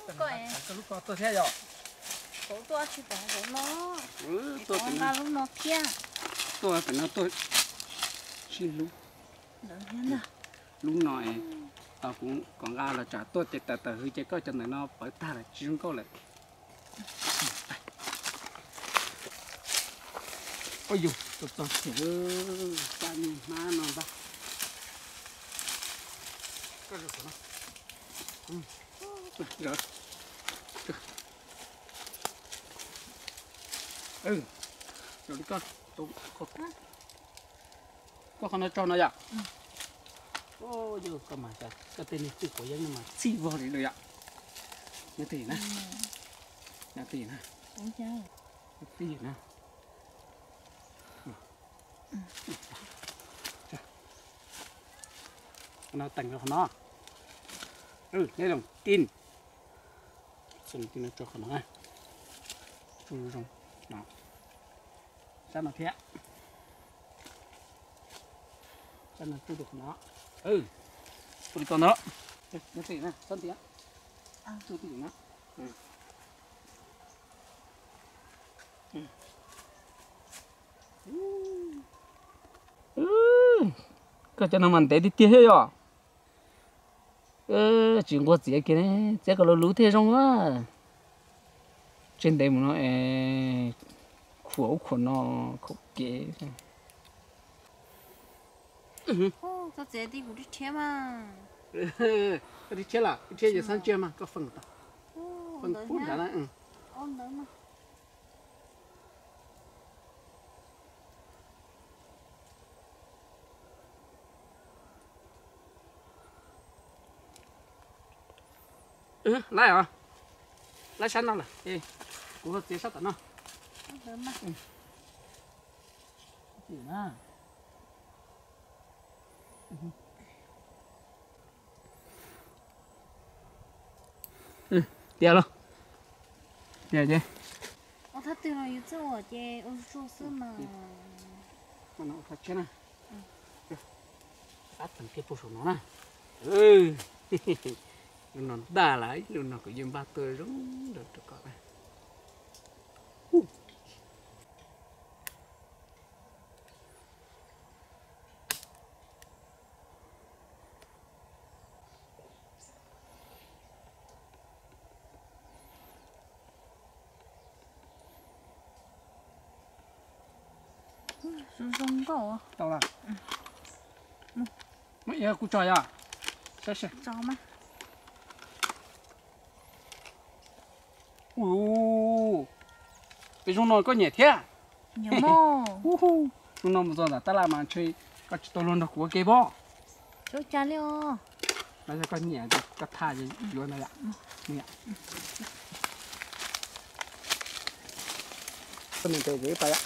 Koj lub ko tuaj thiab yom? Kauv tuaj tsis pom kauv no. Tuaj pem no, lub no thiab. Tuaj pem no tuaj tsis lub. Lub no, kuv kom nqa los tsam tuaj ces tawm tawm hws ces koj cov ntawm no pawv tag lawm tsis zoo nkauj lawm. Ua yus txog txog tsev, caj nyiaj hmab no ntag. Koj qhov no tso no yom. Koj mas koj tej niag twj quav yeeb no mas txhij vog li lawm yom. Nyob twj ywm na, nyob twj ywm na, nyob twj ywm na. Qhov no teem rau qhov no. Neb los tin, txog no tin no tso qhov no, tso zoo no, sab no thiab. Sab no tso rau qhov no. Tso li ko ntawd, nyob twj ywm na, txhob ntiav, tso twj ywm na. Koj cov no mas ntev tiag tiag thiab yom. Tsis nquag txiav kiag, txiav kom luv luv thiaj zoo a. Tseg ntev mus no es khuam ub khuam no khaum kev. Koj txiav tib kuv rhiab mas. Koj rhiab lawm, rhiab yog xab ntsia mas koj feem tau. Feem pub nrad na. Laib os, laib sab no lawm, kuv ho txiav sab tom no. Tiav los, tiav ces. Ua thaj twg los yus txawj ua ces ua tsuag xwb mas. Ua thaj tshiab na. Ab, txeem kiag puag saum no na. Lub no ntaj lawm, lub no kuv yeej npaj tuaj zoo nraug rau koj na. Zoo zoo nkauj. Tau lawm. Muab kuv tso yog. Saib seb. Ua, peb zoo no koj nyiam thiab. Zoo no mus txog ntawm tab laj mas ntshe koj tsis tau luag nrog kuv ua ke pob. Los yog koj nyiam ces koj thaj yuav ntag yom. Koj nyiam ces ib pas yom.